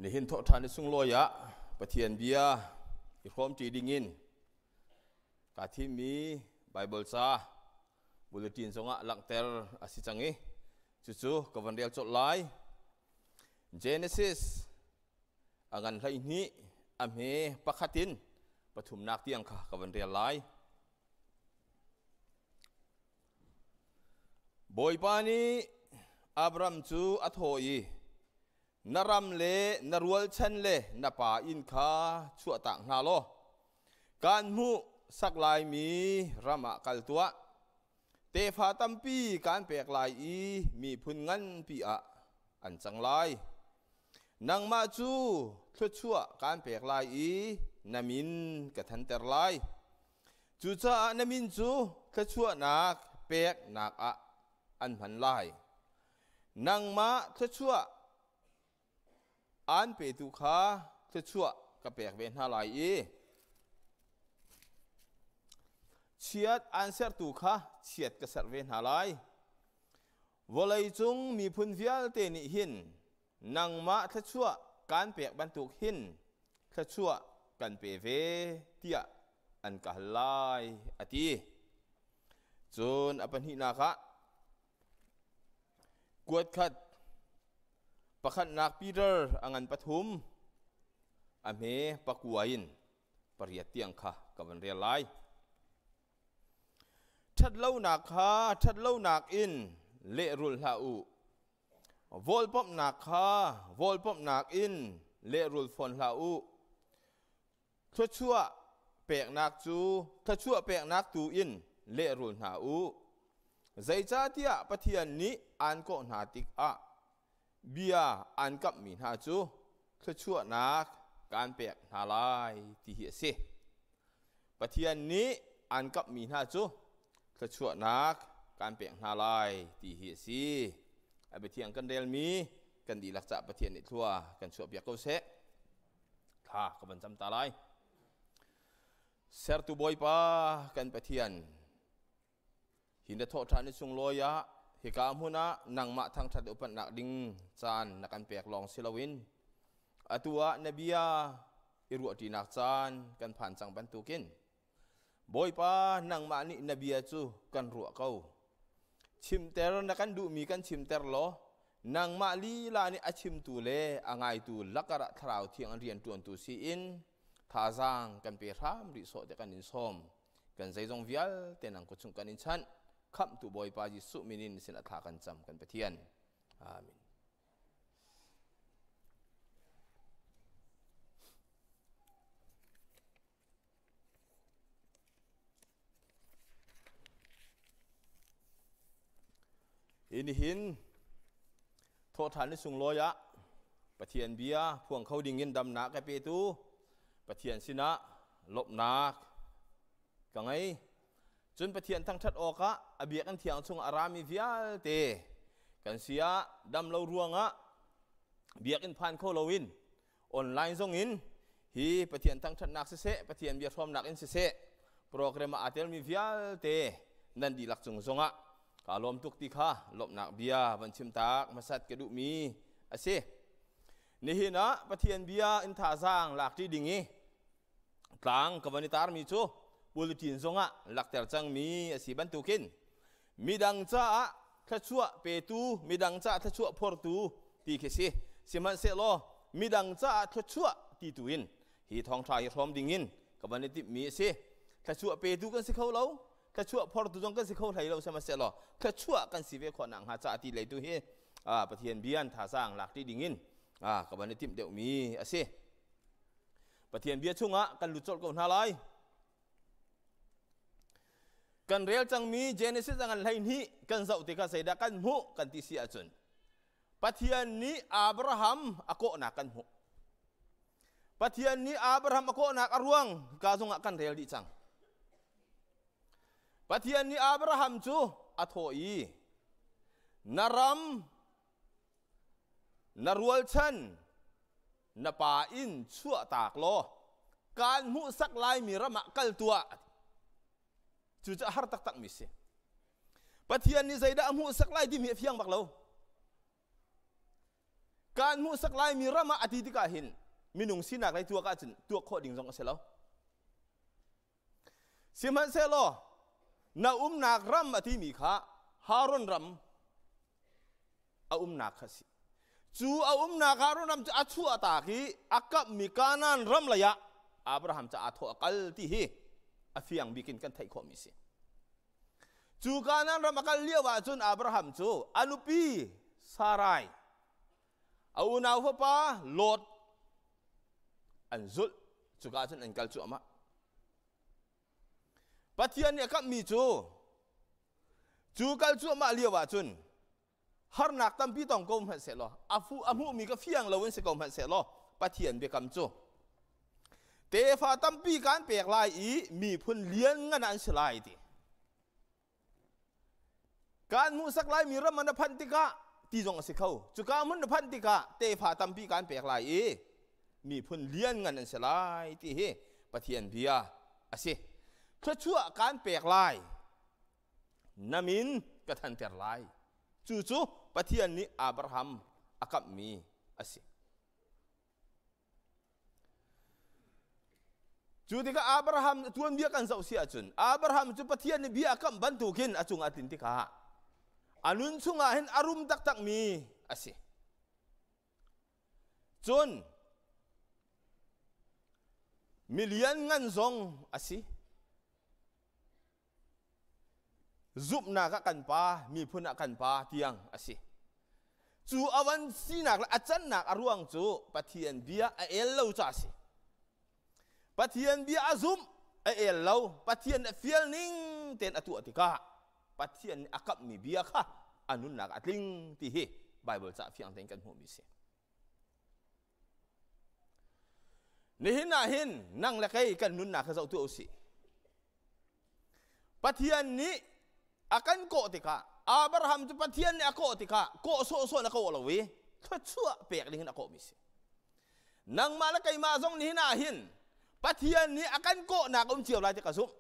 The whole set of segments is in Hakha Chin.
Nihin thawhṭhan i sunglawi ah Pathian bia i hrawmṭi dingin kaa thimmi Baibal ca bulletin zongah langhter a si cang i cucu ka van rel colh lai. Genesis a ngan 12 a hme pakhat in pathumnak tiang kha ka van rel lai. Bawipa nih Abram cu a thawh i, Na ram le na rualchan le na pa inn kha chuahtak hna law kaan hmuh sak laimi ram ah kal tuah. Tefa tampi kaan pek lai i miphun nganpi ah an cang lai. Nangmah cu thluachuah kaan pek lai i na min ka thanter lai. Cucaah na min cu thluachuahnak peknak ah an hman lai. Nangmah thluachuah aan petu kha thluachuah ka pek ve hna lai i chiat aan sertu kha chiat ka serh ve hna lai. Vawleicung miphun vialte nih hin nangmah thluachuah kaan pek bantuk hin thluachuah kan pe ve tiah an ka hal lai a ti. Cun a pahnihnak ah kuat khat pakhatnak Peter a ngan pathum a hme pakua in pariat tiang kha ka van rel lai. Ṭhatlonak kha ṭhatlonak in lehrul hlah u. Vawlpawmhnak kha vawlpawmhnak in lehrul fawn hlah u. Thluachuah peknak cu thluachuah peknak tu in lehrul hna u. Zeicahtiah Pathian nih aan kawh hna tikah bia aan kamhmi hna cu thluachuahnak kaan pek hna lai ti hi a si. Pathian nih aan kamhmi hna cu thluachuahnak kaan pek hna lai ti hi a si. A biathiang kan relmi kan dihlak cah Pathian nih thlua kan chuahpiak ko seh. Thla ka van cam ta lai. Sertu Bawipa kan Pathian, hi na thawhṭhan i sunglawi ah hika hmun ah nangmah thangṭhat upatnak ding caan na kan pek lawng si loin atu ah na bia i ruahṭinak caan kan phan cang bantukin Bawipa nangmah nih na bia cu kan ruah ko. Chimter na kan duhmi kan chimter law nangmah lila nih a chimtu le a ngaitu lakar ah thlarau thiang an rianṭuantu si in thazaang kan pe hram rih sawh te kan in sawm. Kan zeizong vialte nang kut chung kan in chanh. Khamhtu Bawipa Jesuh min in sin a thla kan cam kan Pathian. Amen. Hi nihin thawhṭhan ni sunglawi ah Pathian bia phuang kho dingin damnak ka petu Pathian sinah lawmhnak ka ngei. Cun Pathian thangṭhat awkah a biakinn thiang chungah a rami vialte kan si ah dam lo ruangah biakinn phan kho loin online zong in hi Pathian thangṭhatnak siseh, Pathian bia hrawmnak in siseh, program ah aa telmi vialte nan dihlak cung zongah kaa lawm tuk ti kha lawmhnak bia van chim tak hmasat ka duhmi a si. Nihin ah Pathian bia in thazaang lakṭi ding i tlang ka van i tarmi cu bulletin zongah lakter cangmi a si bantukin midang caah thluachuah petu midang caah thluachuah phortu ti khi si. Sihmanhsehlaw midang caah thluachuah ti tu in hi thawngṭha hi hrawm dingin ka van i timhmi a si. Thluachuah petu kan si kho lo, thluachuah phortu zong kan si kho hlei lo, sihmanhsehlaw thluachuah kan si ve khawh nakhnga caah ti lei tu hi Pathian bia thazaang lak ṭi dingin ka van i timh deuhmi a si. Pathian bia chungah kan lut colh ko hna lai. Kan rel cangmi Genesis a ngan 12 kan zoh tikah zeidah kan hmuh kan ti si ahcun Pathian nih Abraham a kawhnak kan hmuh. Pathian nih Abraham a kawhnak a ruang ka zongah kan rel dih cang. Pathian nih Abraham cu a thawh i na ram na rualchan na pa in chuahtak law kaan hmuhsak laimi ram ah kal tuah. Cucu a har taktakmi si. Pathian nih zeidah a hmuhsak lai timi a fiang bak lo. Kaan hmuhsak laimi ram ah a ti tikah hin minung sinak lei tuak ahcun tuak khawh ding zong a si lo. Sihmanhsehlaw na umnak ram a timi kha Haron ram a umnak kha si. Cu a umnak Haron ram cu a chuahtak i a kamhmi Kanaan ram lei ah Abraham ca aa thawh a kal ti hi a fiang bik in kan theih khawhmi si. Cu Kanaan ram a kal lio ahcun Abraham cu a nupi Sarai, a unau fapa Lot an zulh. Cuka ahcun an kal cuahmah. Pathian nih a kamhmi cu cu kal cuahmah lio ahcun harnak tampi tong ko hmanh sehlaw a fu a hmuhmi ka fiang lo in si ko hmanh sehlaw Pathian biakam cu tefa tampi kan pek lai i miphun lianngan an si lai ti kan hmuhsak laimi ram ah na phanh tikah ti zong a si kho cuka hmun na phanh tikah tefa tampi kan pek lai i miphun lianngan an si lai ti hi Pathian bia a si thluachuah kan pek lai na min ka thanter lai cucu Pathian nih Abraham a kamhmi a si Cu tikah Abraham tuanbia kan zoh si ahcun Abraham cu Pathian nih bia a kamh bantukin a cungah a tlin tikah a nun chungah hin a rum taktakmi a si. Cun milian ngan zong a si. Zumhnak ah kan pa, miphun ah kan pa tiang a si. Cu a van sinak le a cannak a ruang cu Pathian bia a el lo ca a si. Pathian bia a zumh, a el lo, Pathian a fial ning tein a tuah tikah Pathian nih a kamhmi bia kha a nunnak a tling ti hi Baibal ca fiang tein kan hmuhmi a si. Nihin ah hin nang le kei kan nunnak kha zoh tuah usih. Pathian nih a kan kawh tikah Abraham cu Pathian nih a kawh tikah kawh sawhsawh in a kawh lo i thluachuah pek ding in a kawhmi si. Nangmah le keimah zong nihin ah hin Pathian nih a kan kawhnak um cio lai ti ka zumh.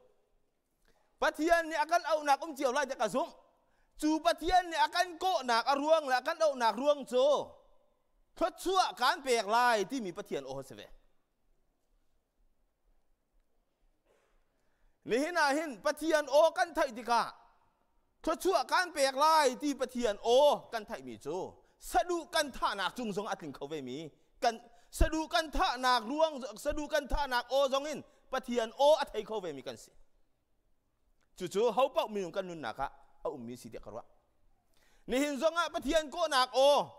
Pathian nih a kan auhnak um cio lai tiah ka zumh. Cu Pathian nih a kan kawhnak a ruang le a kan auhnak ruang cu thluachuah kan pek lai timi Pathian aw si ve. Nihin ah hin Pathian aw kan theih tikah thluachuah kan pek lai ti Pathian aw kan theihmi cu saduh kan thahnak cung zong a tling kho vemi kan saduh kan thahnak ruang saduh kan thahnak aw zong in Pathian aw a thei kho vemi kan si. Cucu ho paoh minung kan nunnak ah a ummi si tiah ka ruah. Nihin zong ah Pathian kawhnak aw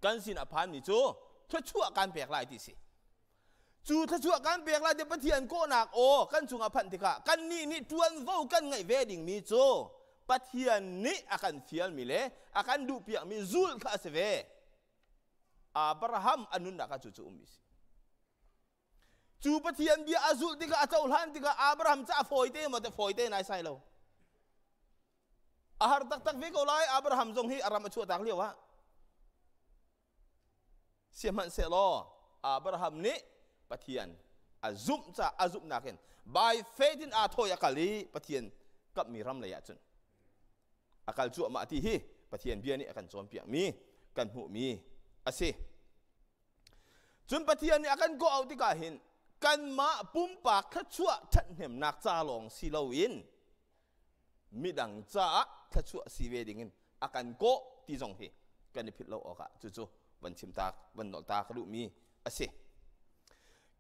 kan sin a phanmi cu thluachuah kan pek lai ti si. Cu thluachuah kan pek lai ti Pathian kawhnak aw kan cungah phanh tikah kannih nih ṭuanvo kan ngeih ve dingmi cu Pathian nih a kan fialmi le a kan duhpiakmi zulh kha a si ve. Abraham a nunnak ah cucu ummi si. Cu Pathian bia a zulh tikah a cohlan tikah Abraham ca a fawite maw te fawite nai sai lo. A har taktak ve ko lai Abraham zong hi a ram a chuahtak lio ah. Sihmanhsehlaw Abraham nih Pathian a zumh ca a zumhnak in by faith in aa thawi a kal i Pathian kamhmi ram lei ah cun a kal cuahmah ti hi Pathian bia nih a kan cawnpiakmi kan hmuhmi a si. Cun Pathian nih a kan kawh auh tikah hin kanmah pumpak thluachuah ṭhathnemnak ca lawng si loin midang caah thluachuah si ve dingin a kan kawh ti zong hi kan i philh lo awkah cucu van chim ta van nolh ta ka duhmi a si.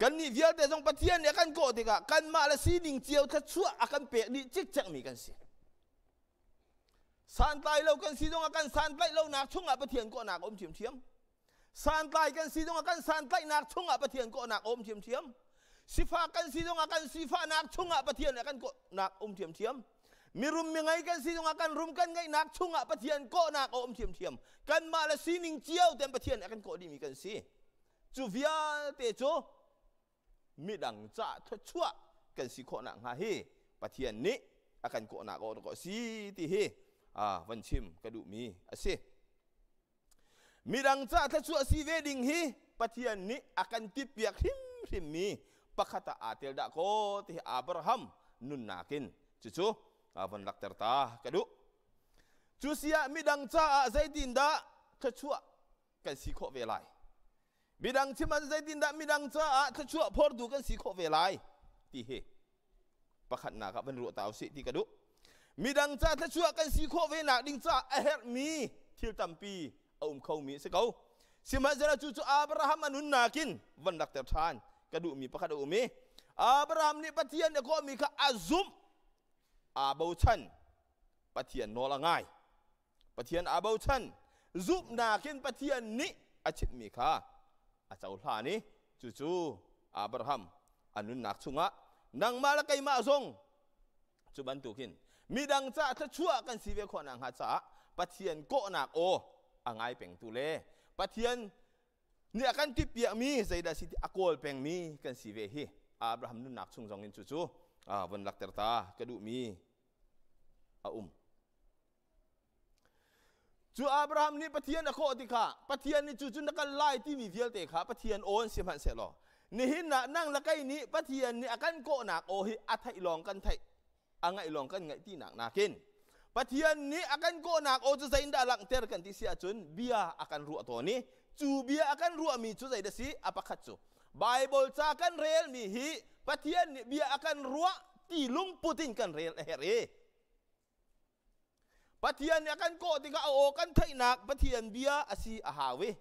Kannih vialte zong Pathian nih a kan kawh tikah kanmah le sining cio thluachuah a kan pek dih cikcekmi kan si. Santlai lo kan si zongah kan santlaih lonak chungah Pathian kawhnak a um ṭhiamṭhiam. Santlai kan si zongah kan santlaihnak chungah Pathian kawhnak a um ṭhiamṭhiam. Sifak kan si zongah kan sifahnak chungah Pathian a kan kawhnak a um ṭhiamṭhiam. Mirum mingei kan si zongah kan rum kan ngeihnak chungah Pathian kawhnak a um ṭhiamṭhiam. Kanmah le sining cio ten Pathian a kan kawh dihmi kan si. Cu vialte cu midang ca thluachuah kan si khawh nakhnga hi Pathian nih a kan kawhnak awk a si ti hi van chim ka duhmi a si. Midang ca thluachuah si ve ding hi Pathian nih a kan tippiak hrimhrimmi pakhat ah aa tel dah kaw ti hi Abraham nunnak in cucu von lakter ta ka duh. Cu si ah midang caah zeitindah thluachuah? kan si khawh ve lai? Midang chim an zeitindah midang caah thluachuah phortu kan si khawh ve lai ti hi pakhatnak ah van ruah ta usih ti ka duh. Midang ca thluachuah kan si khawh ve nak ding caah a herhmi thil tampi a um khomi a si ko. Sihmanhsehlaw cu cu Abraham a nunnak in van rakter ṭhan ka duhmi pakhat a um i Abraham nih Pathian a kawhmi kha a zumh, aa bochan, Pathian nawl a ngai. Pathian aa bochan, zumhnak in Pathian nih a chimhmi kha a cohlan i cucu Abraham a nunnak chungah nangmah le keimah zong cu bantukin midang caah thluachuah kan si ve khawh nakhnga caah Pathian kawhnak aw a ngai pengtu le Pathian nih a kan tippiakmi zeidah si ti a kawl pengmi kan si ve hi Abraham nunnak chung zong in cucu von lakter ta ka duhmi a um. Cu Abraham nih Pathian a khawh tikah Pathian nih cu cu na kal lai timi vialte kha Pathian aw an si hmanhsehlaw nihin ah nang le kei nih Pathian nih a kan kawhnak aw hi a theih lawng kan theih a ngaih lawng kan ngaih tinak nakin Pathian nih a kan kawhnak aw cu zeitindah langhter kan ti si ahcun bia a kan ruah tawn i cu bia a kan ruahmi cu zeidah si a pakhat cu Bible ca kan relmi hi Pathian nih bia a kan ruah ti lungput in kan rel a herh i Pathian nih a kan kawh tikah a aw kan theihnak Pathian bia a si a hau i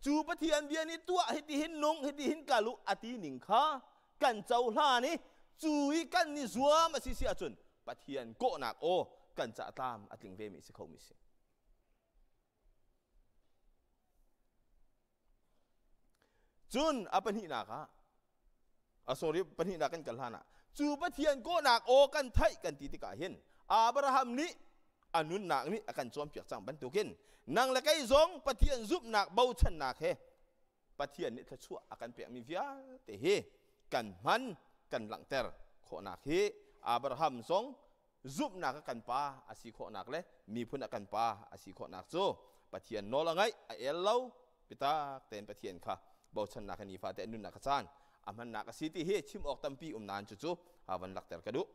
cu Pathian bia nih tuah hitihin nung hitihin kal u a ti ning kha kan cohlan i cu i kan i zuam a si si ahcun Pathian kawhnak aw kan cah tlam a tling ve mi si kho mi si. Cun a pahnihnak ah a sorry pahnihnak kan kal hlan ah cu Pathian kawhnak aw kan theih kan ti tikah hin Abraham nih a nunnak nih a kan cawnpiak cang bantukin nang le kei zong Pathian zumhnak bochannak he Pathian nih thluachuah a kan pekmi vialte hi kan hman kan langhter khawhnak hi Abraham zong zumhnak a kan pa a si khawhnak le miphun a kan pa a si khawhnak cu Pathian nawl a ngaih a el lo bitak tein Pathian kha bochannak he nifate an nunnak a caan a hmannak a si ti hi chim awk tampi um nain cucu van lakter ka duh.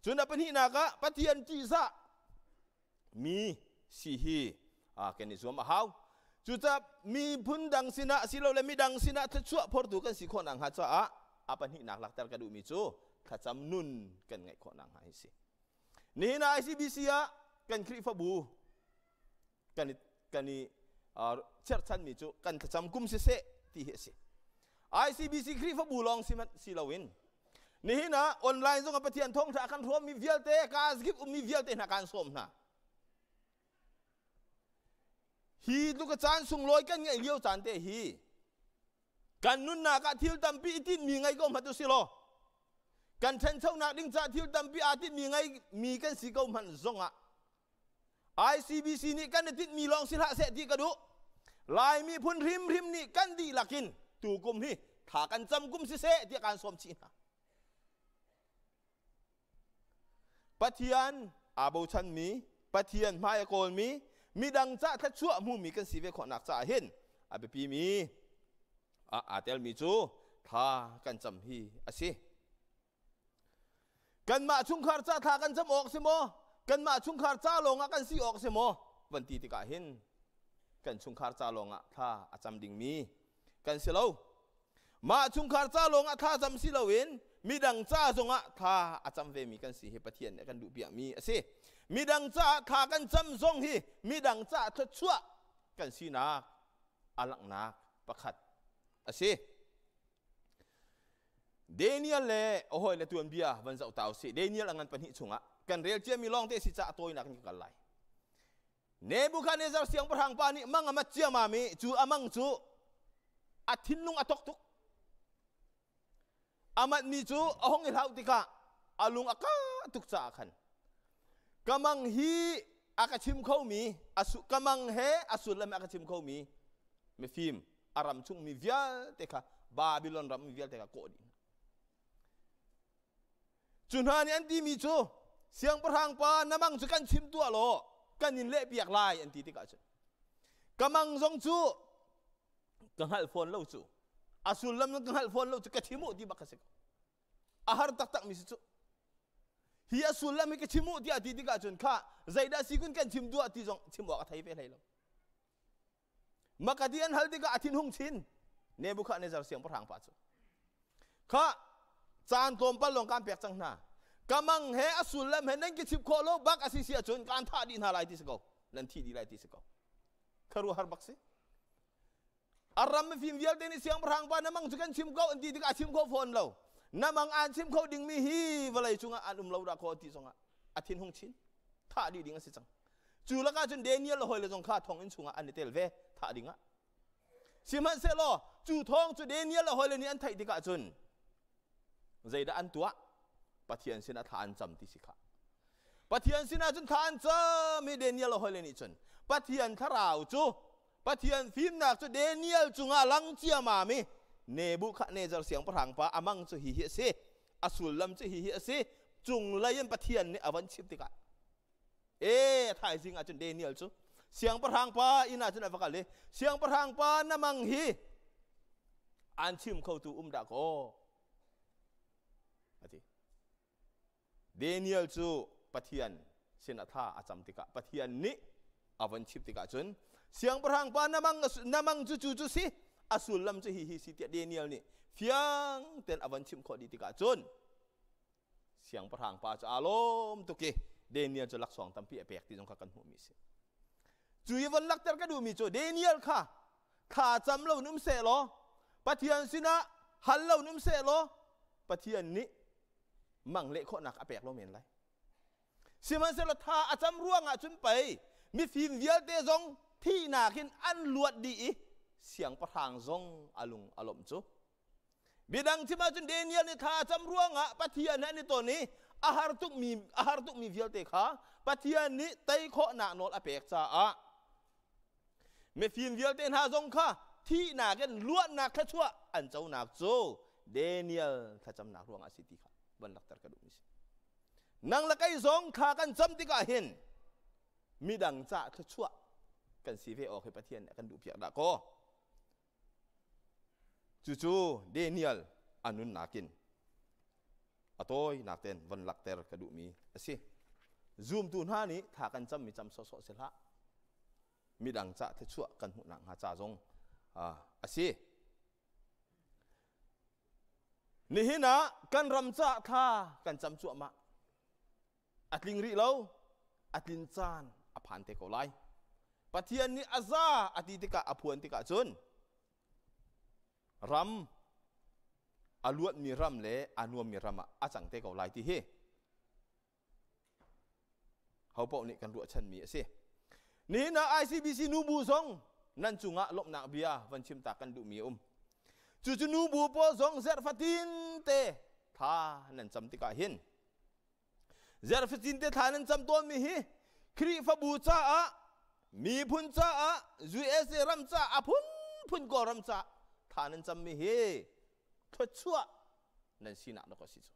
Cun a pahnihnak ah Pathian ṭihzah mi si hi kan i zuam a hau. Cucaah miphun dang sinah asilole midang sinah thluachuah phortu kan si khawh nakhnga caah a pahnihnak lakter ka duhmi cu thlacam nun kan ngeih khawh nakhnga hi si. Nihin ah ICBC ah kan Khrihfabu kan i kan i cherhchanmi cu kan thlacam kum siseh ti hi a si. ICBC Khrihfabu lawng si si loin nihin ah online zong ah Pathian thawngṭha kan hrawmmi vialte kaazkip ummi vialte hna kan sawm hna. Hi tluk a caan sunglawi kan ngeih lio caan te hi kan nunnak ah thil tampi i tinhmi ngei ko hmanh usih law kan ṭhanchonak ding caah thil tampi aa tinhmi ngei mi kan si ko hmanh zongah ICBC nih kan i tinhmi lawng si hlah seh ti ka duh. Lai miphun hrimhrim nih kan dihlak in tukum hi thla kan cam kum siseh tiah kaan sawm chih hna. Pathian aa bochanmi, Pathian hmai a kawlmi, midang cah thluachuah hmumi kan si ve khawhnak caah hin a biapimi aa telmi cu thla kan cam hi a si. Kanmah chungkhar ca thla kan cam awk si maw? Kanmah chungkhar ca lawngah kan si awk si maw? Van ti tikah hin kan chungkhar ca lawngah thla a cam dingmi kan si lo. Mah chungkhar ca lawngah thla cam si loin midang ca zongah thla a cam vemi kan si hi Pathian nih a kan duhpiakmi a si. Midang caah thla kan cam zong hi midang caah thluachuah kan sinak a langhnak pakhat a si. Daniel le a hawile tuanbia van zoh ta usih. Daniel a ngan pahnih chungah kan rel ciami lawng te si caah tawinak in ka kal lai. Nebuchadnezzar siangpahrang pa nih mang a mat ciamam i cu a mang cu a thinlung a tok tuk. A matmi cu a hung i hlauh tikah a lung a ka tuk caah khan ka mang hi a ka chim khomi ka mang he a sullam a ka chim khomi mifim a ram chungmi vialte kha Babylon ram mi vialte kha kawh dih hna. Cu hna nih an timi cu siangpahrang pa na mang cu kan chim tuah law kan in lehpiak lai an ti tikah cun ka mang zong cu ka hngalh fawn lo cu a sullam ka hngalh fawn lo cu ka chim u ti bak ka si ko a har taktak mi si cu hi a sullam hi ka chim u tiah ti tikah cun kha zeidah si kun kan chim duah ti zong chim awk a thei ve hlei lo. Makati an hal tikah a thinhung chin. Nebuchadnezzar siangpahrang pa cu. Kha caan tlawmpal lawng kaan pek cang hna. Ka mang he a sullam he nan ki chim khawh lo bak a si si ahcun kaan thah dih hna lai ti si ko. Nan thi dih lai ti si ko. Kharuahar bak si. A ram mifim vialte nih siangpahrang pa na mang cu kan chim ko an ti tikah a chim kho fawn lo. Na mang aan chim kho dingmi hi vawlei cungah an um lo dah kaw ti zongah a thinhung chin. Thah dih ding a si cang. Cu lakah cun Daniel le hawile zong kha thonginn chungah an i tel ve thah dingah. Sihmanhsehlaw cu thawng cu Daniel le hawile nih an theih tikah cun zeidah an tuah? Pathian sinah thla an cam ti si kha. Pathian sinah cun thla an cam i Daniel le hawile nih cun Pathian thlarau cu Pathian fimnak cu Daniel cungah lang ciamam i Nebuchadnezzar siangpahrang pa amang cu hi hi a si a sullam cu hi hi a si cunglei in Pathian nih a van chimh tikah E thaizing ah cun Daniel cu siangpahrang pa inn ah cun a va kal i siangpahrang pa na mang hi an chim khotu um dah kaw a ti. Daniel cu Pathian sin a thla a cam tikah Pathian nih a von chimh tikah cun siangpahrang pa na mang na mang cu cu cu si a sullam cu hi hi si tiah Daniel nih fiang tein a von chimh khawh dih tikah cun Siangpahrang pa cu aa lawm tuk i Daniel cu laksawng tampi a pek ti zong kha kan hmuhmi a si. Cu i von lakter ka duhmi cu Daniel kha thla cam lo in um seh law Pathian sinah hal lo in um seh law Pathian nih mang leh khawhnak a pek lo men lai. Sihmanhsehlaw tha a cam ruangah cun pei mifim vialte zong thihnak in an luat dih i siangpahrang zong a lung a lawmh cu. Midang chim ahcun Daniel nih thla a cam ruangah Pathian he an i ton i a har tukmi a har tukmi vialte kha Pathian nih tei khawhnak nawl a pek caah mifim vialte hna zong kha thihnak in luatnak thluachuah an conak cu Daniel thlacamnak ruangah a si ti kha van lakter ka duhmi si. Nang le kei zong thla kan cam tikah hin midang cah thluachuah kan si ve awk hi Pathian nih a kan duhpiak dah kaw. Cucu Daniel a nunnak in a tawinak tein von lakter ka duhmi a si. Zumtu hna nih thla kan cammi cam sawhsawh si hlah. Midang cah thluachuah kan hmuhnak hnga ca zong a si. Nihin ah kan ram caah thla kan cam cuahmah. A tling rih lo, a tlin caan a phan te ko lai. Pathian nih a za a ti tikah a phuan tikah cun ram a luatmi ram le a nuammi ram ah a cang te ko lai ti hi hopaoh nih kan ruahchanmi a si. Nihin ah ICBC nubu zong nan cungah lawmhnak bia van chim ta kan duhmi a um. Cucu nubu pawl zong zarh fatin te tha nan cam tikah hin Zerhfatin te thla nan cam tawnmi hi Khrihfabu caah, miphun caah, USA ram caah, a phunphun Kawlram caah thla nan cammi hi thluachuah nan sinak dawk a si cu.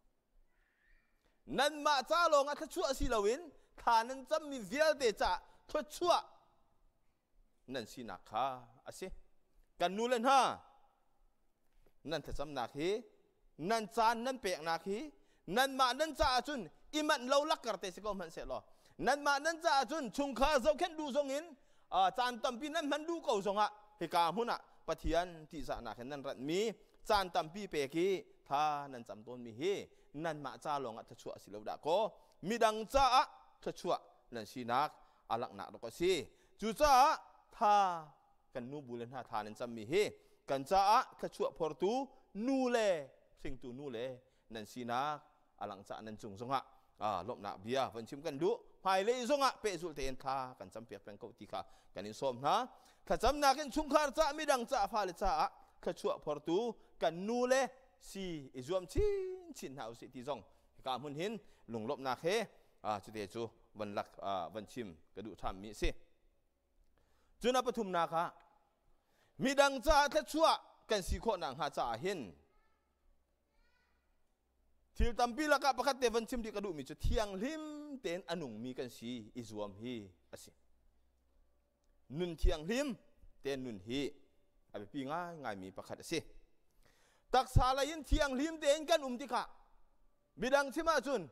Nanmah ca lawng ah thluachuah si loin thla nan cammi vialte caah thluachuah nan sinak kha a si. Kan nu le hna, nan thlacamnak hi, nan caan nan peknak hi, nanmah nan caah cun i manh lo lakkar te si ko hmanh seh law, nanmah nan caah cun chungkhar zohkhenh duh zong in caan tampi nan hman duh ko zongah hika hmun ah Pathian tihzahnak in nan ratmi caan tampi pek i tha nan cam tawnmi hi nanmah ca lawngah thluachuah a si lo dah kaw midang caah thluachuah nan sinak a langhnak dawk a si. Cucaah tha kan nu bu le hna tha nan cammi hi kan caah thluachuah phortu nu le hringtu nu le nan sinak a lang caah nan cung zongah lawmhnak bia van chim kan duh. Hmailei zongah pehzulh tein thla kan campiak peng ko ti kha kan in sawm hna. Thlacamnak in chungkhar caah midang caah fale caah thluachuah phortu kan nu le si i zuam chinchin hna usih ti zong hika hmun hin lunglawmhnak he cute cu van lak van chim ka duh ṭhammi a si. Cun a pathumnak ah midang caah thluachuah kan si khawh nakhnga caah hin thil tampi lakah pakhat te van chim dih ka duhmi cu thianghlim tein a nungmi kan si i zuam hi a si. Nun thianghlim tein nun hi a biapi ngaingaimi pakhat a si. Taksa lei in thianghlim tein kan um tikah midang chim ahcun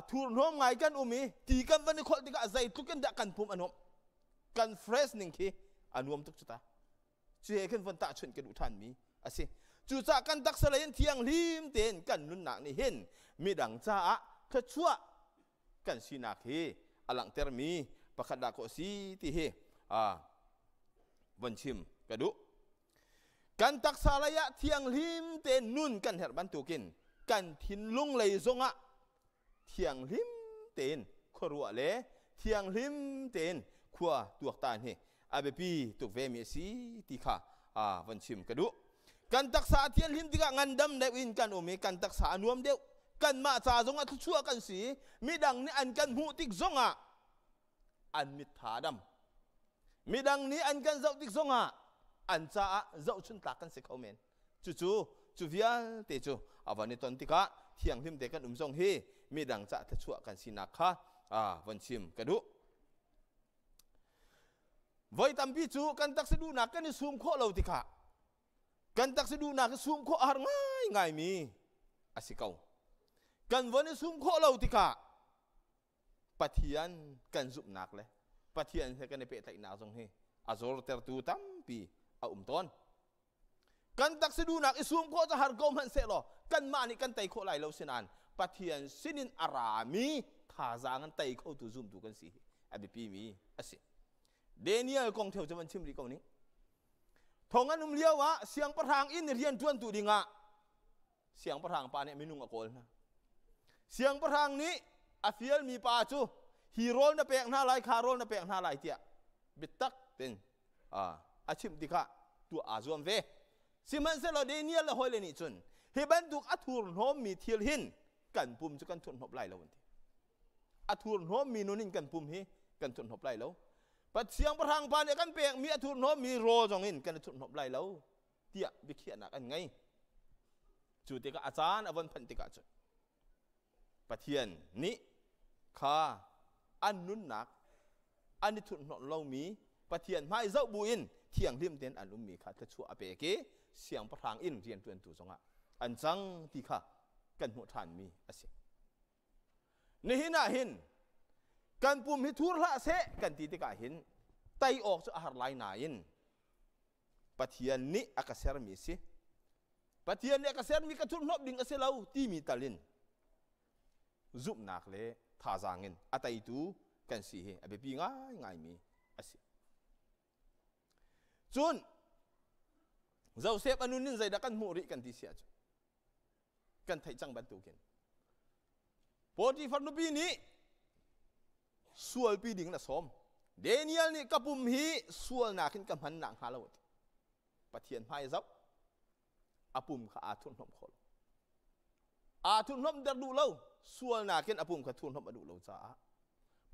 thurhnawm ngai kan um i ti kan van i kholh tikah zeitluk in dah kan pum a nuamh kan fresh ning khi a nuam tuk cu ta. Cu he khin von tahchunh ka duh ṭhanmi a si. Cucaah kan taksa lei in thianghlim tein kan nunnak nih hin midang caah thluachuah kan sinak hi a langhtermi pakhat dah kaw si ti hi von chim ka duh. Kan taksa lei ah thianghlim tein nun kan herh bantukin kan thinlung lei zongah thianghlim tein khuaruah le thianghlim tein khua tuaktan hi a biapi tuk ve mi a si ti kha von chim ka duh. Kan taksa a thianhlim tikah ngandam deuh in kan um i kan taksa a nuam deuh. Kanmah ca zongah thluachuah kan si. Midang nih an kan hmuh tik zongah an mit tha a dam. Midang nih an kan zoh tik zongah an caah zohchun tlak kan si kho men. Cucu cu vialte cu a van i ton tikah thianghlim te kan um zong hi midang cah thluachuah kan sinak kha von chim ka duh. Voi tampi cu kan taksa duhnak kan i sum khawh lo tikah kan taksa duhnak i sum khawh a har ngaingaimi a si ko. Kan von i sum khawh lo tikah Pathian kan zumhnak le Pathian he kan i pehtlaihnak zong hi a zortertu tampi a um tawn. Kan taksa duhnak i sum khawh cu har ko hmanh sehlaw kanmah nih kan tei khawh lai lo sinain Pathian sinin a rami thazaang an tei khotu zumtu kan si hi a biapimi a si. Daniel kong theo cu van chim rih ko ning. Thong an um lio ah siangpahrang inn i rianṭuantu dingah siangpahrang pa nih minung a kawl hna. Siangpahrang nih a fialmi pa cu hi rawl na pek hna lai, kha rawl na pek hna lai tiah biatak tein a chimh tikah tuah aa zuam ve. Sihmanhsehlaw Daniel le hawile nih cun hi bantuk a thurhnawmmi thil hin kan pum cu kan thurhnawmh lai lo an ti. A thurhnawmmi nun in kan pum hi kan thurhnawmh lai lo. Siangpahrang pa nih kan pekmi a thurhnawmmi rawl zong in kan i thurhnawmh lai lo tiah biakhiahnak an ngei. Cu tikah a caan a von phanh tikah cun Pathian nih kha an nunnak an i thurhhnawmh lomi Pathian hmai zoh buin thianghlim tein an ummi kha thluachuah a pek i siangpahrang in rianṭuantu zongah an cang ti kha kan hmuh ṭhanmi a si. Nihin ah hin kan pum hi thur hlah seh kan ti tikah hin tei awk cu a har lai nain Pathian nih a ka sermi a si. Pathian nih a ka sermi ka thurhnawmh ding a si lo timi tal in zumhnak le thazaang in a teitu kan si hi a biapi ngaingaimi a si. Cun Joseph a nun in zeidah kan hmuh rih kan ti si ahcun kan theih cang bantukin Potifar nupi nih sualpi ding na sawm. Daniel nih ka pum hi sualnak in ka hman nak hnga lo ti. Pathian hmai zoh a pum kha aa thurhhnawmh khawh lo. Aa thurhhnawmh der duh lo sualnak in a pum kha thurhhnawmh a duh lo caah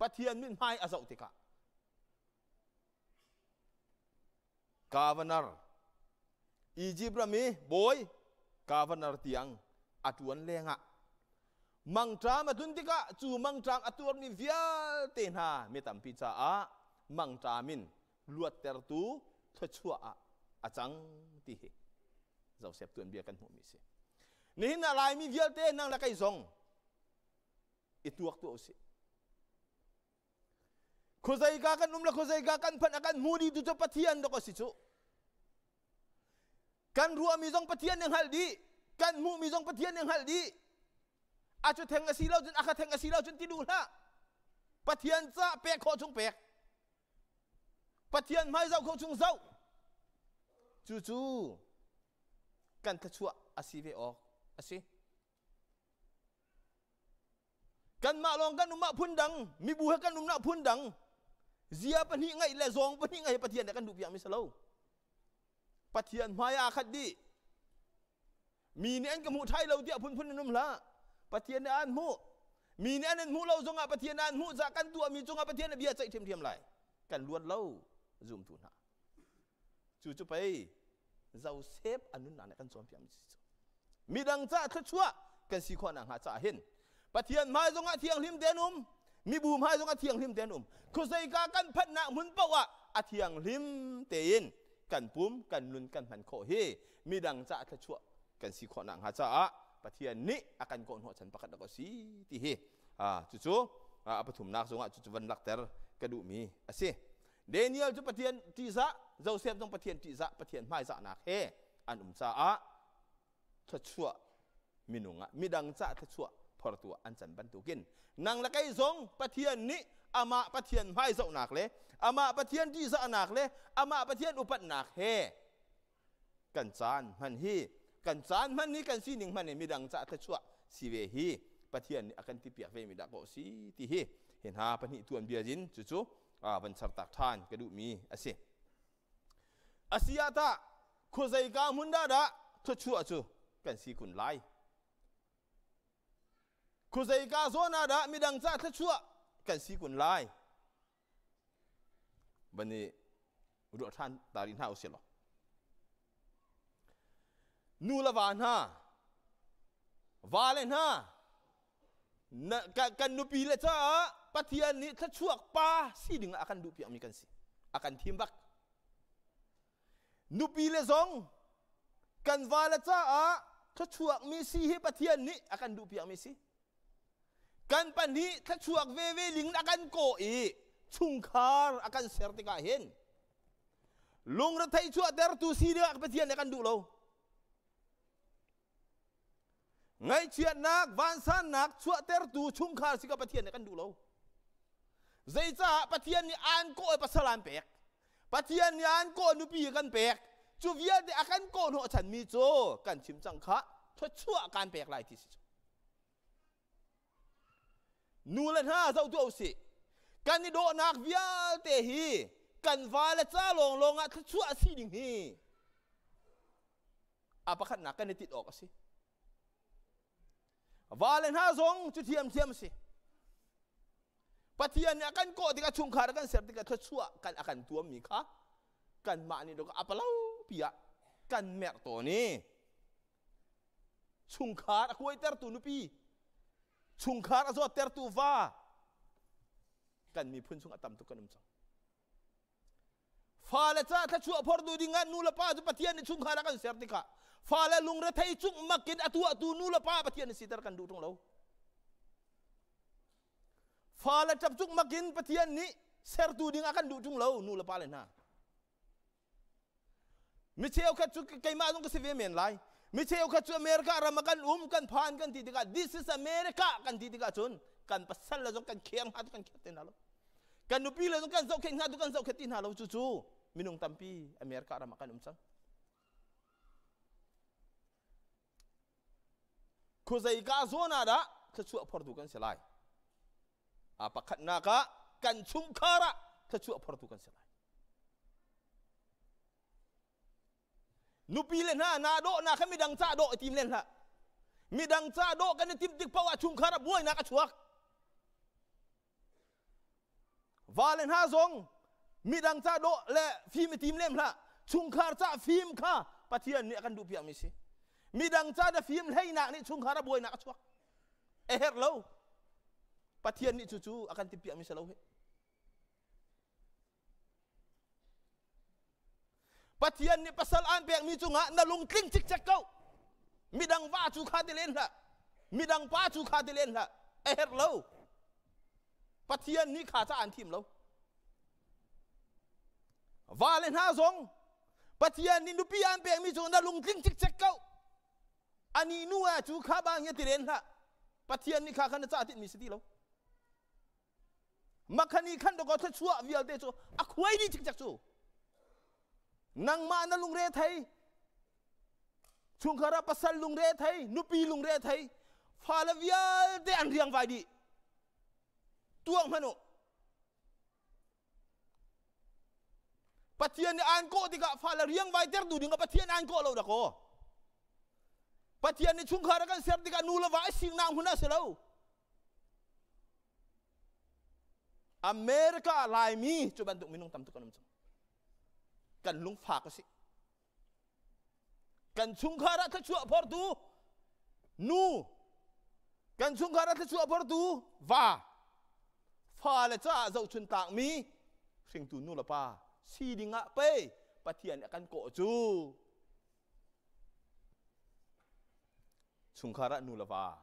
Pathian min hmai a zoh tikah Governor Egypt ram i bawi governor tiang a ṭuan lengah mangṭam a tlun tikah cu mangṭam a tuarmi vialte hna mi tampi caah mangṭam in luattertu thluachuah ah a cang ti hi Joseph tuanbia kan hmuhmi a si. Nihin ah Laimi vialte nang le kei zong i tuak tuah usih. Khuazeika kan um le khuazeika kan phanh a kan hmu dih tu cu Pathian dok a si cu. Kan ruahmi zong Pathian nih hngalh dih. Kan hmuhmi zong Pathian nih hngalh dih. A cu theng a si lo cun a kha theng a si lo cun ti duh hlah. Pathian ca pek khawh chung pek. Pathian hmai zoh khawh chung zoh. Cucu kan thluachuah a si ve awk a si. Kanmah lawng kan um ah phundang, mibu he kan um ah phundang. Zia pahnih ngeih le zawng pahnih ngeih Pathian nih kan duh piakmi si lo. Pathian hmai ah khat dih. Mi nih an ka hmuh thai lo tiah phunphun in um hlah. Pathian nih an hmuh. Mi nih an in hmuh lo zongah Pathian an hmuh caah kan tuahmi cungah Pathian nih bia ceih ṭhiamṭhiam lai. Kan luat lo zumtu hna. Cu cu pei Joseph a nunnak nih kan cawnpiakmi si cu. Midang caah thluachuah kan si khawh nakhnga caah hin Pathian hmai zongah thianghlim tein um, mibu hmai zongah thianghlim tein um. Khuazeika kan phanhnak hmun paoh ah a thianghlim tein kan pum, kan nun kan hman khawh hi midang caah thluachuah kan si khawh nakhnga caah Pathian nih a kan kawhhnawh chan pakhat dak a si ti hi cucu a pathumnak zongah cucu van lakter ka duhmi a si. Daniel cu Pathian ṭihzah, Joseph zong Pathian ṭihzah, Pathian hmaizahnak he an um caah thluachuah minung ah midang cah thluachuah phortu ah an can bantukin nang le kei zong Pathian nih amah Pathian hmaizohnak le amah Pathian ṭihzahnak le amah Pathian upatnak he kan caan hman hi kan caan hman hi kan sining hman hi midang cah thluachuah si ve hi Pathian nih a kan tipiak ve mi dah kaw si ti hi hi hna pahnih tuan bia in cucu van chartak ṭhan ka duhmi a si. Asi ah tah khuazeika hmun dah dah thluachuah cu kan si kun lai? Khuazeika zawn ah dah midang cah thluachuah kan si kun lai? Van i ruah ṭhan ta rih hna usih law. Nu le va hna, va le hna, kan nupi le caah Pathian nih thluachuak pa si ding ah a kan duhpiakmi kan si. A kan thim bak. Nupi le zong kan va le caah thluachuakmi si hi Pathian nih a kan duhpiakmi si. Kan pahnih thluachuak veve ling a kan kawh i chungkhar a kan ser tikah hin lungrethei chuahtertu si dingah Pathian nih a kan duh lo. Ngaihchiatnak, vansannak chuahtertu chungkhar si ka Pathian nih kan duh lo. Zeicah Pathian nih aan kawh i pasal aan pek. Pathian nih aan kawh nupi kan pek. Cu vialte a kan kawh hnawh chanmi cu kan chim cang kha thluachuah kan pek lai ti si cu. Nu le hna zoh tuah usih. Kan i dawhnak vialte hi kan va le ca lawnglawng ah thluachuah si ding hi a pakhatnak kan i tit awk a si. Vale hna zong cu thiamthiam a si. Pathian nih a kan kawh tikah chungkhar a kan ser tikah thluachuah kan a kan tuammi kha kanmah nih a palo pi ah kan merh tawn i chungkhar a kuaitertu nupi chungkhar a zawttertu va kan miphun chung a tam tuk kan um cang. Fale ca thluachuah phortu dingah nu le pa cu Pathian nih chungkhar a kan ser tikah fale lungrethei cungmak in a tuahtu nu le pa Pathian nih siter kan duh ṭung lo. Fale ṭap cungmak in Pathian nih sertu ding a kan duh ṭung lo nu le pa le hna. Mi cheukhat cu keimah zong ka si ve men lai. Mi cheukhat cu America ram ah kan um kan phan kan ti tikah this is America kan ti tikah cun kan pasal le zong kan kheng hna tu kan khet te hna lo. Kan nupi le zong kan zohkhenh hna tu kan zohkhenh ti hna lo cu cu minung tampi America ram ah kan um cang. Khuazei ka zawn ah dah thluachuah phortu kan si lai? A pakhatnak ah kan chungkhar ah thluachuah phortu kan si lai. Nupi le hna naa dawhnak kha midang ca dawh i tim len hlah. Midang ca dawh kan i timh tik paoh ah chungkhar ah buainak a chuak. Vale hna zong midang ca dawh le fim i tim lem hlah. Chungkhar ca fim kha Pathian nih a kan duhpiakmi si. Midang ca na fim hleinak nih chungkhar ah buainak a chuak. A herh lo. Pathian nih cucu a kan timhpiakmi si lo hi. Pathian nih pasal aan pekmi cungah na lungtling cikcek ko. Midang va cu kha ti len hlah. Midang pa cu kha ti len hlah. A herh lo. Pathian nih kha ca aan thim lo. Va le hna zong Pathian nih nupi aan pekmi cungah na lungtling cikcek ko. Ani nu ah cu kha bang hi ti len hlah. Pathian nih kha kha na ca tinhmi si ti lo. Makhani khan dawkaw thluachuah vialte cu a khuai dih cikcek cu. Nangmah na lungre thei, chungkhar ah pasal lungre thei, nupi lungre thei, fale vialte an riangvai dih. Tuak hmanh u. Pathian nih aan kawh tikah fale riangvai ter tu ding ah Pathian aan kawh lo dakaw. Pathian nih chungkhar a kan ser tikah nu le va i siknak hmun ah si lo. America Laimi cu bantuk minung tam tuk kan um cang. Kan lungfak a si. Kan chungkhar ah thluachuah phortu nu, kan chungkhar ah thluachuah phortu va, fale caah zohchun tlakmi hringtu nu le pa si ding ah pei Pathian nih a kan kawh cu. Chungkhar ah nu le va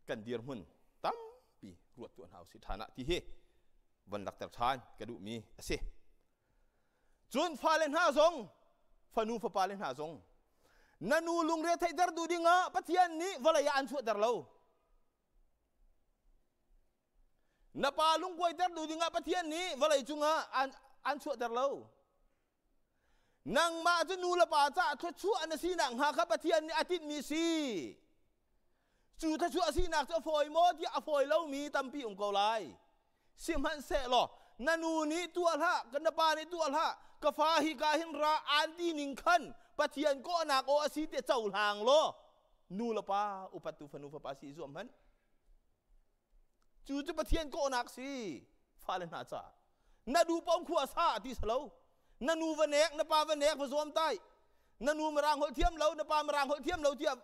kan dirhmun tampi ruat tuah hna usih ṭhan ah ti hi. Von lakter ṭhan ka duhmi a si. Cun fale hna zong, fanu fapale hna zong, na nu lungre theihter duh dingah Pathian nih vawlei ah an chuahter lo. Na pa lungkuaiter duh dingah Pathian nih vawlei cungah an, an chuahter lo. Nangmah cu nu le pa caah thluachuah na sinak hnga kha Pathian nih a tinhmi si. Cu thluachuah sinak cu a fawi maw tiah a fawi lomi tampi um ko lai. Sihmanhsehlaw na nu nih tuah hlah, na pa nih tuah hlah, ka fa hi ka hin ra aan ti ning khan Pathian kawhnak aw a si tiah cohlang law nu le pa upattu fanu fapa si i zuam hmanh. Cu cu Pathian kawhnak si fale hna caah. Na duh paoh khua sa ti si lo. Na nu va nek, na pa va nek, va zuam tai. Na nu mirang holh thiam lo, na pa mirang holh thiam lo tiah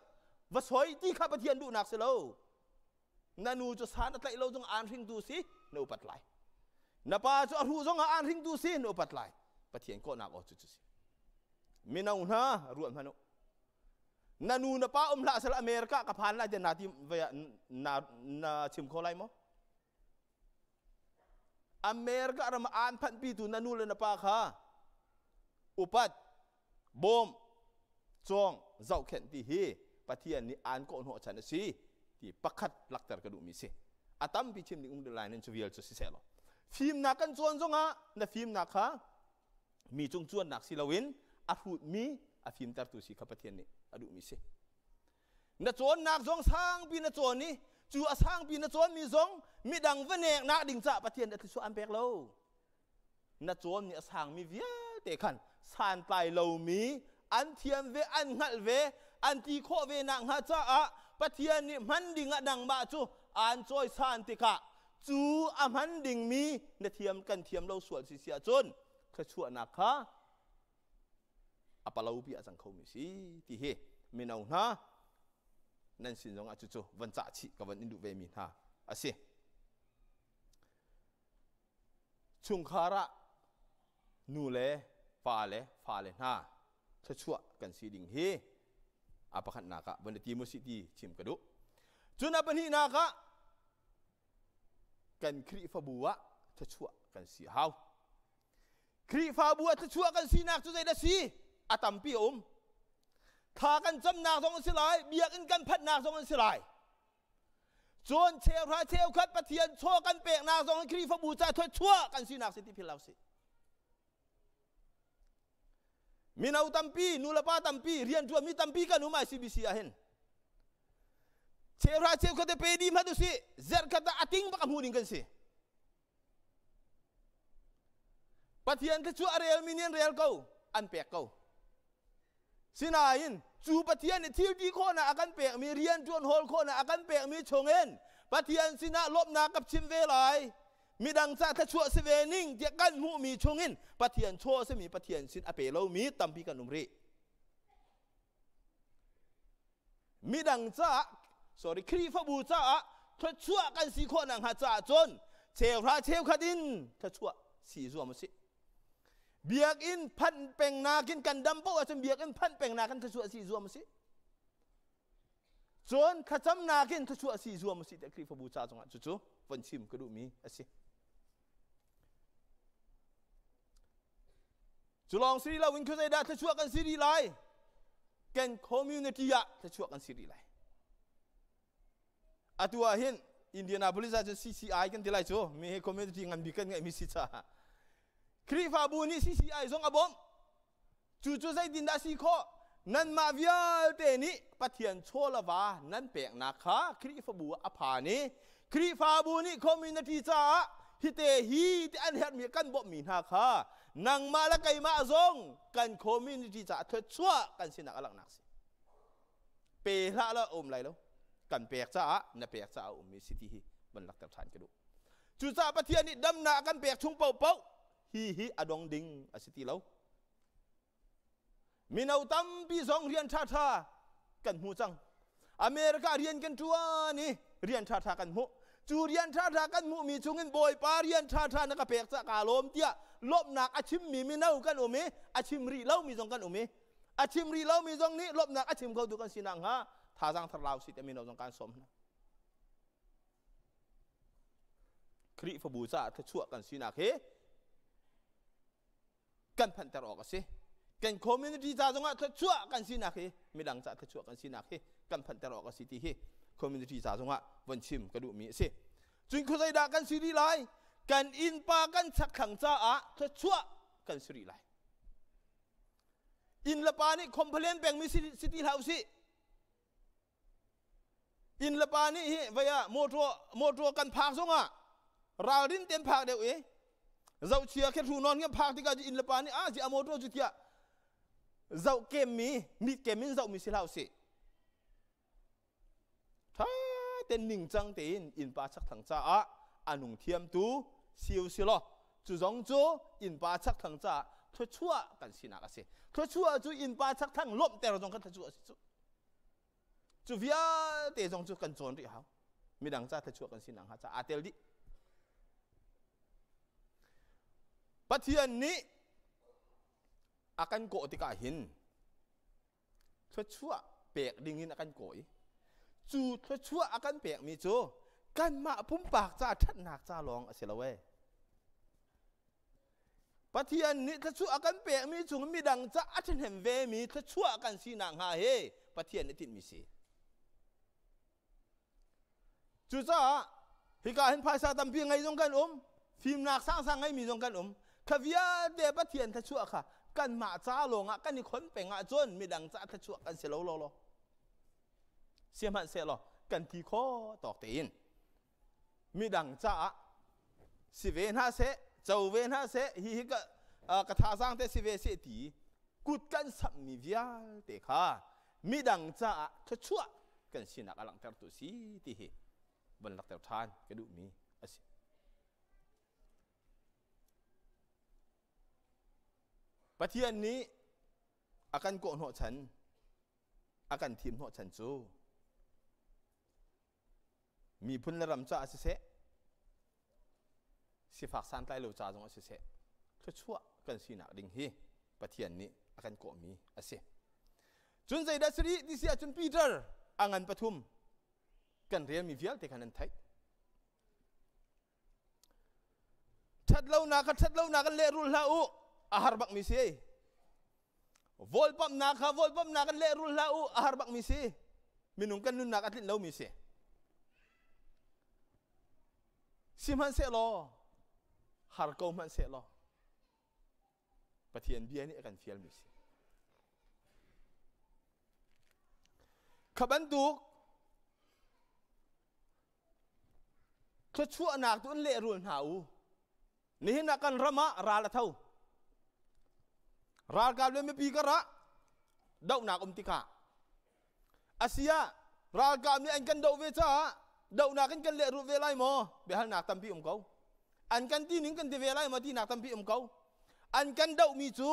va soi ti kha Pathian duhnak si lo. Na nu cu san a tlaih lo zong aan hringtu si, na upat lai. Na pa cu a hruh zong ah aan hringtu si, na upat lai. Pathian kawhnak aw cu cu si. Mino hna ruat hmanh u. Na nu na pa um hlah sel America ka phan lai tiah na ti na na chim kho lai maw? America ram aan phanhpitu na nu le na pa kha upat, bawm, cawng, zohkhenh ti hi Pathian nih aan kawhhnawh chan a si ti pakhat lakter ka duhmi si. A tampi chim ding um lai nan cu vial cu siseh law. Fimnak kan cawn zongah na fimnak kha mi cung cuannak si loin a hrutmi a fimtertu si kha Pathian nih a duhmi si. Na cawnnak zong sangpi na cawn i cu a sangpi na cawnmi zong midang va neknak ding caah Pathian nih a thluachuah an pek lo. Na cawnmi a sangmi vialte khan santlai lomi an thiam ve, an hngalh ve, an ti khawh ve nakhnga caah Pathian nih hman dingah nangmah cu aan cawisan tikah cu a hman dingmi na thiam kan thiam lo sual si si ahcun thluachuahnak kha a palo pi a cang khomi si ti hi mino hna nan sin zongah cucu van cah chih ka van in duh ve mi hna a si. Chungkhar ah nu le pa le fale hna thluachuah kan si ding hi a pakhatnak ah van i tim usih ti chim ka duh. Cun a pahnihnak ah kan Khrihfabu ah thluachuah kan si a hau. Khrihfabu ah thluachuah kan sinak cu zeidah si? A tampi a um. Thla kan camnak zong an si lai, biakinn kan phanhnak zong an si lai. Cun cheuhra cheukhat Pathian chaw kan peknak zong in Khrihfabu ca thluachuah kan sinak si ti philh lo si. Mino tampi, nulepa tampi, rianṭuanmi tampi kan um ICBC ah hin. Cheuhra cheukhat te pe dih hmanh usih, zerhkhat ah a ting bak a hmu ding kan si. Pathian cu a relmi nih an rel ko, an pek ko. Sinain cu Pathian nih thil ti khawhnak a kan pekmi, rianṭuan hawl khawhnak a kan pekmi chungin Pathian sinah lawmhnak ka chim ve lai. Midang ca thluachuah si ve ning tiah kan hmuhmi chungin Pathian chaw a simi Pathian sin a pe lomi tampi kan um rih. Midang caah sorry Khrihfabu caah thluachuah kan si khawh nakhnga caah cun cheuhra cheukhat in thluachuah si zuam usih. Biakinn phanh peng nakin kan dam paoh ahcun biakinn phanh peng nakin thluachuah si zuam usih. Cun thlacam nakin thluachuah si zuam usih tiah Khrihfabu ca zongah cucu von chim ka duhmi a si. Cu lawng si loin khu zeidah thluachuah kan si rih lai? Kan community ah thluachuah kan si rih lai. Atu ah hin Indianapolis ah cun CCI kan ti lai cu mi hi community ngan bik kan ngeihmi si caah Khrihfabu nih CCI zong a bawmh. Cu cu zeitindah si khawh? Nanmah vialte nih Pathian chaw le va nan peknak kha Khrihfabu ah a phan i Khrihfabu nih community caah hite hi ti an herhmi kan bawmhmi hna kha nangmah le keimah zong kan community caah thluachuah kan sinak a langhnak si. Pe hlah la um lai lo. Kan pek caah na pek caah a ummi si ti hi van lakter ṭhan ka duh. Cucaah Pathian nih damnak a kan pek chung paohpaoh hi hi a dong ding a si ti lo. Mino tampi zong rian ṭhaṭha kan hmu cang. America rian kan ṭuan i rian ṭhaṭha kan hmuh. Cu rian ṭhaṭha kan hmuhmi chungin Bawipa rian ṭhaṭha na ka pek cah kaa lawm tiah lawmhnak a chimmi mino kan um i a chim rih lomi zong kan um i a chim rih lomi zong nih lawmhnak a chim khotu kan si nakhnga thazaang thar lau si te mino zong kaan sawm hna. Khrihfabu caah thluachuah kan sinak hi kan phanhter awk a si. Kan community ca zongah thluachuah kan sinak hi midang ca thluachuah kan sinak hi kan phanhter awk a si ti hi community ca zongah von chim ka duhmi a si. Cun khuazei dah kan si rih lai? Kan innpa kan chakthlang caah thluachuah kan si rih lai. Inn le pa nih complain pengmi si, si ti hlah usih. Inn le pa nih hi vei ah motor motor kan phak zongah ralrin ten phak deuh i zohchia khe hru non kan phak tikah inn le pa nih ah a motor cu tiah zoh kemmi mit kem in zohmi si hlah usih. Ṭha ten ningcang tein innpa chakthlang caah a nung thiamtu si u si law cu zong cu innpa chakthlang caah thluachuah kan sinak a si. Thluachuah cu innpa chakthlang lawmhter zong kha thluachuah a si cu. Cu vialte zong cu kan cawn rih hau. Midang ca thluachuah kan sinak hnga caah aa tel dih. Pathian nih a kan kawh tikah hin thluachuah pek dingin a kan kawh i cu thluachuah a kan pekmi cu kanmah pumpak ca ṭhatnak ca lawng a si lo ee. Pathian nih thluachuah a kan pekmi chung midang ca a ṭhahnem vemi thluachuah kan sinak hnga he Pathian nih tinhmi si. Cucaah hika hin phaisa tampi ngei zong kan um, fimnak sangsang ngeimi zong kan um. Kha vialte Pathian thluachuah kha kanmah ca lawngah kan i khon peng ahcun midang ca thluachuah kan si lo lo lo. Sihmanhsehlaw kan ti kho tawk tein midang caah si ve hna seh, co ve hna seh, hihi ka, ka thazaang te si ve seh ti kut kan samhmi vialte kha midang caah thluachuah kan sinak a langhtertu si ti hi von lakter ṭhan ka duhmi a si. Pathian nih a kan kawh hnawhchan, a kan thim hnawhchan cu miphun le ram caah siseh, sifak santlai lo ca zongah siseh, thluachuah kan sinak ding hi Pathian nih a kan kawhmi a si. Cun zeidah si rih ti si ahcun Peter a ngan pathum kan relmi vialte khan an theih. Ṭhatlonak kha ṭhatlonak in lehrul hlah u, a har bakmi si. Vawlpamhnak kha vawlpamhnak in lehrul hlah u, a har bakmi si. Minung kan nunnak a tlinh lomi si. Sihmanhsehlaw har ko hmanhsehlaw Pathian bia nih a kan fialmi si. Kha bantuk thluachuahnak tu in lehrul hna u. Nihin ah kan ram ah ral a tho. Ralkap le mipi karah dohnak um tikah Asia ralkap nih an kan doh ve caah dohnak in kan lehrulh ve lai maw? Biahalnak tampi um ko. An kan ti ning kan ti ve lai maw tinak tampi um ko. An kan dohmi cu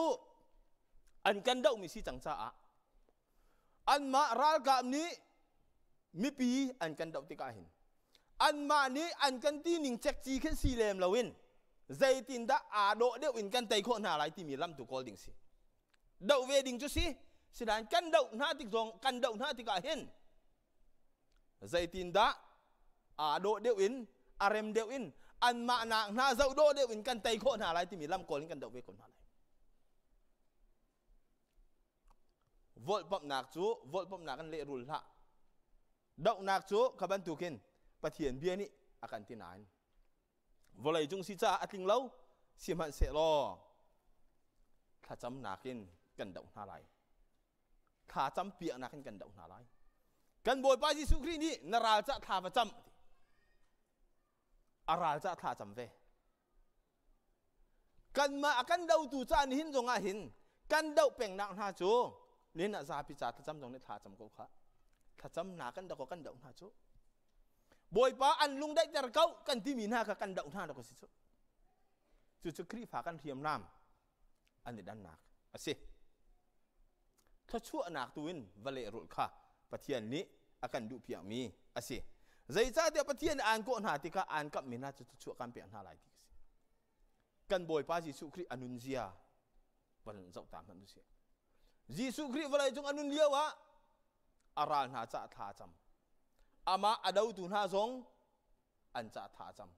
an kan dohmi si cang caah anmah ralkap nih mipi an kan doh tikah hin anmah nih an kan ti ning cekci khin si lem loin zeitindah aa dawh deuh in kan tei khawh hna lai timi lam tu kawl ding si. Doh ve ding cu si sinain kan doh hna tik zong kan doh hna tikah hin zeitindah aa dawh deuh in a rem deuh in anmah nak hna zoh dawh deuh in kan tei khawh hna lai timi lam kawl in kan doh ve ko hna lai. Volhpamhnak cu volhpamhnak in lehrul hlah. Dohnak cu kha bantukin Pathian bia nih a kan ti nain vawlei cung si caah a tling lo sihmanhsehlaw thlacamnak in kan doh hna lai thlacam piaknak in kan doh hna lai kan bawipa Jesuh Khrih nih na ral cah thla va cam a ral cah thla cam ve kanmah a kan dotu ca nihin zongah hin kan doh pengnak hna cu nihin ah zapi ca thlacam zong nih thla cam ko kha thlacam hna kan doh ko kan doh hna cu Bawipa an lung daihter ko kan timi hna kha kan doh hna dok a si cu. Cucu Khrihfa kan hriamnam an i dannak a si. Thluachuahnak tu in va lehrulh kha Pathian nih a kan duhpiakmi a si. Zeicahtiah Pathian nih aan kawh hna tikah aan kamhmi hna cu thluachuah kan pek hna lai ti a si. Kan Bawipa Jesuh Khrih a nunzia van zoh ta hmanh usih. Jesuh Khrih vawlei cung a nun lio ah a ral hna caah thla a cam. Amah a dotu hna zong an caah thla a cam.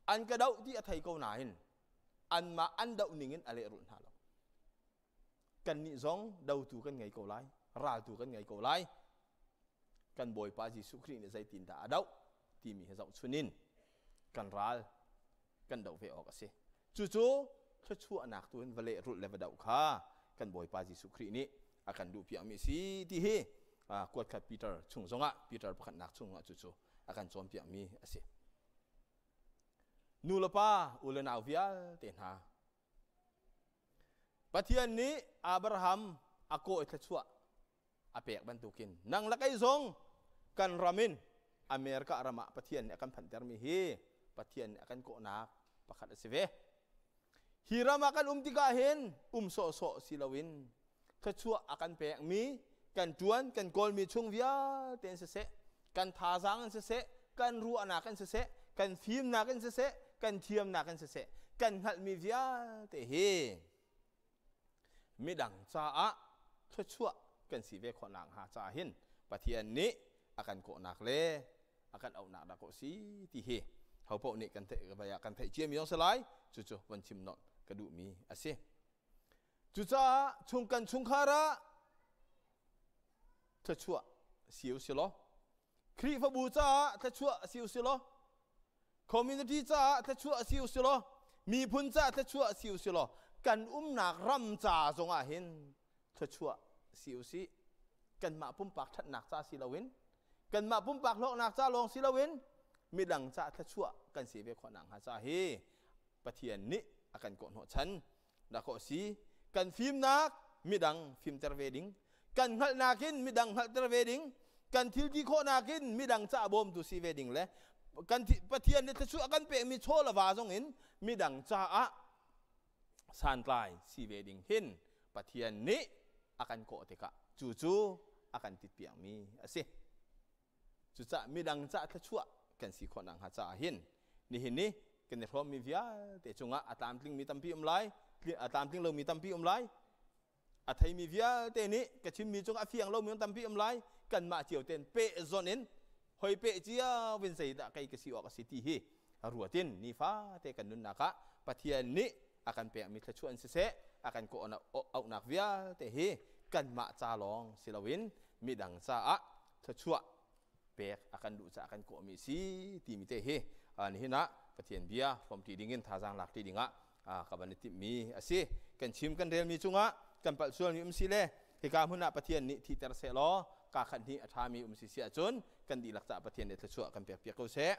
An ka doh ti a thei ko nain anmah an doh ningin a lehrulh hna lo. Kannih zong dotu kan ngei ko lai, raltu kan ngei ko lai. Kan Bawipa Jesuh Khrih nih zeitindah a doh timi hi zohchun in kan ral kan doh ve awk a si. Cucu thluachuahnak tu in va lehrulh le va doh kha kan Bawipa Jesuh Khrih nih a kan duhpiakmi a si ti hi kuatkhat Peter chung zongah, Peter pakhatnak chungah cucu a kan cawnpiakmi a si. Nu le pa, u le nau vialte hna, Pathian nih Abraham a kawh i thluachuah a pek bantukin nang le kei zong kan ram in America ram ah Pathian nih a kan phanhtermi hi Pathian nih a kan kawhnak pakhat a si ve. Hi ram ah kan um tikah hin um sawhsawh si loin thluachuah a kan pekmi kan ṭuan kan kawlmi chung vialte in siseh, kan thazaang in siseh, kan ruahnak in siseh, kan fimnak in siseh, kan thiamnak in siseh, kan hngalhmi vialte hi midang caah thluachuah kan si ve khawh nakhnga caah hin Pathian nih a kan kawhnak le a kan auhnak dah kawh si ti hi hopaoh nih kan theih kan theih ciami zong si lai. Cucu von chim nolh ka duhmi a si. Cucaah chung kan chungkhar ah thluachuah si u si law, Khrihfabu caah thluachuah si u si law, community caah thluachuah si u si law, miphun caah thluachuah si u si law, kan umnak ram ca zongah hin thluachuah si u sih. Kanmah pumpak ṭhatnak ca si loin, kanmah pumpak hlawknak ca lawng si loin, midang caah thluachuah kan si ve khawh nakhnga ca hi Pathian nih a kan kawhhnawh chan dahkaw a si. Kan fimnak midang fimter ve ding, kan hngalhnak in midang hngalhter ve ding, kan thil ti khawhnak in midang caah bawmtu si ve ding le kan Pathian nih thluachuah a kan pekmi chaw le va zong in midang caah santlai si ve ding hin Pathian nih a kan kawh tikah cucu a kan titpiakmi a si. Cucaah midang cah thluachuah kan si khawh nakhnga caah hin nihin ni kan i hrawmmi vialte cungah a tlamtlingmi tampi um lai, a tlamtling lomi tampi um lai. A theimi vialte nih ka chimmi cungah a fiang lomi tampi um lai. Kanmah cio tein pehzonh in hoi peh cio in zeidah kei ka si awk a si ti hi ruatin nifate kan nunnak ah Pathian nih a kan pekmi thluachuah in siseh, a kan kawh auhnak vialte hi kanmah ca lawng si loin midang caah thluachuah pek a kan duh caah kan kawhmi si timi te hi nihin ah Pathian bia hrawmṭi dingin thazaang lakṭi dingah ka van i timhmi a si. Kan chim kan relmi cungah kan palh sualmi um si le hika hmun ah Pathian nih thiter seh law kaa khat hnih a ṭhami um si si ahcun kan dihlak caah Pathian nih thluachuah kan pek piak ko seh.